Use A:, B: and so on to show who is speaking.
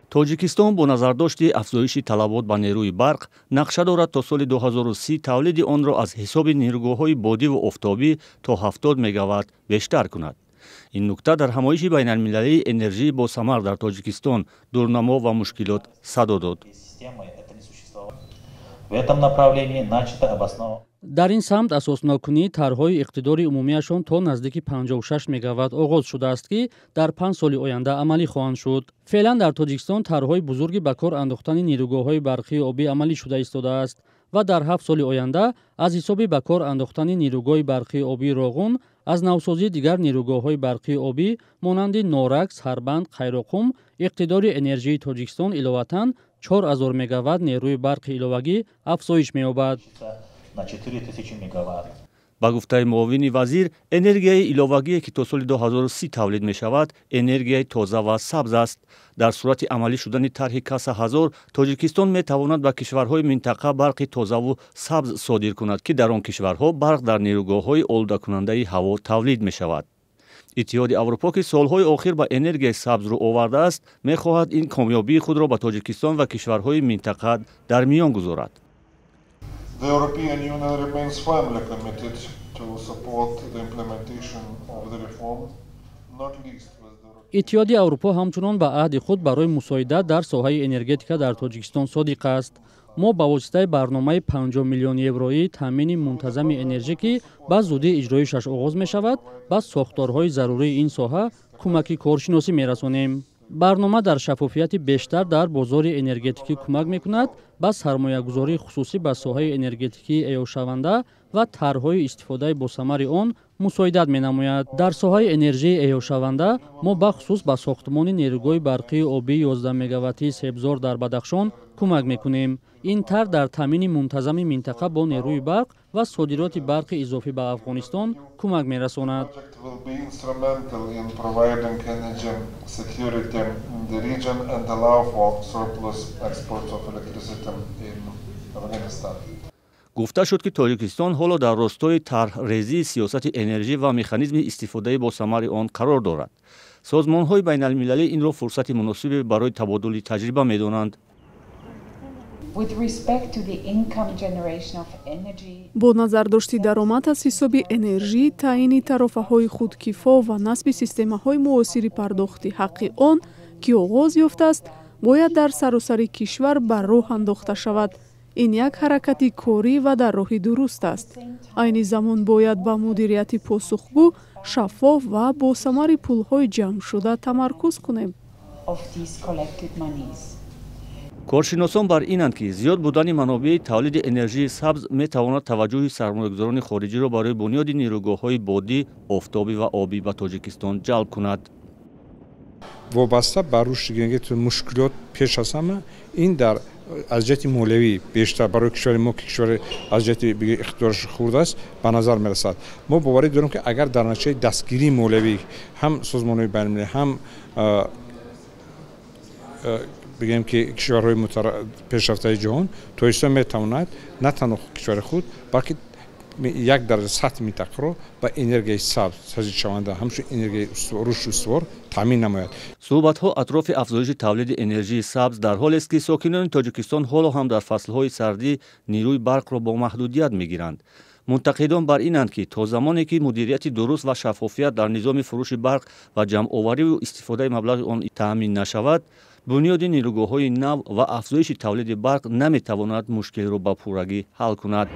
A: Тоҷикистон бо назардошти афзоиши талабот ба нерӯи барқ нақша дорад, то соли 2030 тавлиди онро аз ҳисоби нерӯгоҳҳои бодиву офтобӣ то 70 мегаватт бештар кунад. Ин нукта дар ҳамоиши байналмилалии энержии босамар дар Тоҷикистон: дурнамо ва мушкилот садо дод.
B: В этом направлении начато обоснов
C: Дар ин самт асосноккунии тарҳҳои иқтидори умумиашон то наздики 56 мегаватт оғоз шудааст, ки дар 5 соли оянда амалӣ хоҳанд шуд. Феълан дар Тоҷикистон тарҳҳои бузурги ба кор андохтани нерӯгоҳҳои барқии обӣ амалӣ шуда истодааст ва дар 7 соли оянда аз ҳисоби ба кор андохтани нерӯгоҳи барқии обии Роғун, аз навсозии дигар нерӯгоҳҳои барқии обӣ монанди Норак, Сарбанд, Қайроқум иқтидори энержии Тоҷикистон иловатан 4000 мегаватт нерӯи барқи иловагӣ афзоиш меёбад.
B: На 4000 мегаватт.
A: Ба гуфтаи муовини вазир, энергияи иловагие, ки то соли 2030 тавлид мешавад, энергияи тоза ва сабз аст. Дар сурати амалӣ шудани тарҳи Каса ҳазор, Тоҷикистон метавонад ба кишварҳои минтақа барқи тозаву сабз содир кунад, ки дар он кишварҳо барқ дар нерӯгоҳҳои олудакунандаи ҳаво тавлид мешавад. Иттиҳоди Аврупо, ки солҳои охир ба энергияи сабз рӯ овардааст, мехоҳад ин комёбии худро ба Тоҷикистон ва кишварҳои минтақа дар миён гузорад.
D: The European Union remains firmly committed to support the implementation of the reform, not least with the
C: Иттиҳоди Аврупо ҳамчунон ба аҳди худ барои мусоидат дар соҳаи энергетика дар Тоҷикистон содиқ аст. Мо ба воситаи барномаи 50 миллион евроии таъмини мунтазами энержӣ, ки ба зудӣ иҷроишаш оғоз мешавад, ба сохторҳои зарурии ин соҳа кӯмаки коршиносӣ мерасонем. Барнома дар шаффофияти бештар дар бозори энергетикӣ кӯмак мекунад, ба сармоягузории хусусӣ ба соҳаи энергетикии эҳёшаванда ва тарҳҳои истифодаи босамари он мусоидат менамояд. Дар соҳаи энержии эҳёшаванда мо бахусус ба сохтмони нерӯгоҳи барқии обии 11 мегаваттии Себзор дар Бадахшон кӯмак мекунем. Ин тарҳ дар таъмини мунтазами минтақа бо нерӯи барқ ва содироти барқи изофӣ ба Афғонистон кӯмак мерасонад.
D: Will be instrumental in providing energy security in the region and allow for surplus exports of electricity in Afghanistan.
A: Гуфта шуд, ки Тоҷикистон ҳоло дар ростои тарҳрезии сиёсати энержӣ ва механизми истифодаи босамари он қарор дорад. Созмонҳои байналмилалӣ инро фурсати муносибе барои табодули таҷриба медонанд.
E: With respect to the income generation of energy,
F: Бо назардошти даромад аз ҳисоби энержӣ, таъини тарофаҳои худкифо ва насби системаҳои муосири пардохти ҳаққи он, ки оғоз ёфтааст, бояд дар саросари кишвар ба роҳ андохта шавад. Ин як ҳаракати корӣ ва дар роҳи дуруст аст. Айни замон бояд ба мудирияти посухгӯ, шаффоф ва босамари пулҳои ҷамъшуда тамаркуз кунем.
E: Of these collected monies.
A: Коршиносон бар инанд, ки зиёд будани манобеи тавлиди энержии сабз метавонад таваҷҷӯҳи сармоягузорони хориҷиро барои бунёди нерӯгоҳҳои бодӣ, офтобӣ ва обӣ ба Тоҷикистон ҷалб кунад.
G: Вобаста ба рушди энергетика мушкилот пеш аз ҳама ин дар аз ҷиҳати молиявӣ бештар барои кишвари мо, ки кишвари аз ҷиҳати иқтидораш хурд аст, ба назар мерасад. Мо боварӣ дорем, ки агар дар натиҷаи дастгирии молиявӣ ҳам созмонҳои байналмилалӣ, ҳам бигӯем, ки кишварҳои пешрафтаи ҷаҳон, Тоҷикистон метавонад на танҳо кишвари худ, балки як дараҷа сатҳи минтақаро ба энергияи сабз, таҷдидшаванда, ҳамчун энергияи рушди устувор таъмин намояд.
A: Суҳбатҳо атрофи афзоиши тавлиди энержии сабз дар ҳолест, ки сокинони Тоҷикистон ҳоло ҳам дар фаслҳои сардӣ нерӯи барқро бо маҳдудият мегиранд. Мунтақидон бар инанд, ки то замоне ки мудирияти дуруст ва шаффофият дар низоми фурӯши барқ ва ҷамъовариву истифодаи маблағи он таъмин нашавад, бунёди нерӯгоҳҳои нав ва афзоиши тавлиди барқ наметавонад мушкилро ба пуррагӣ ҳал кунад.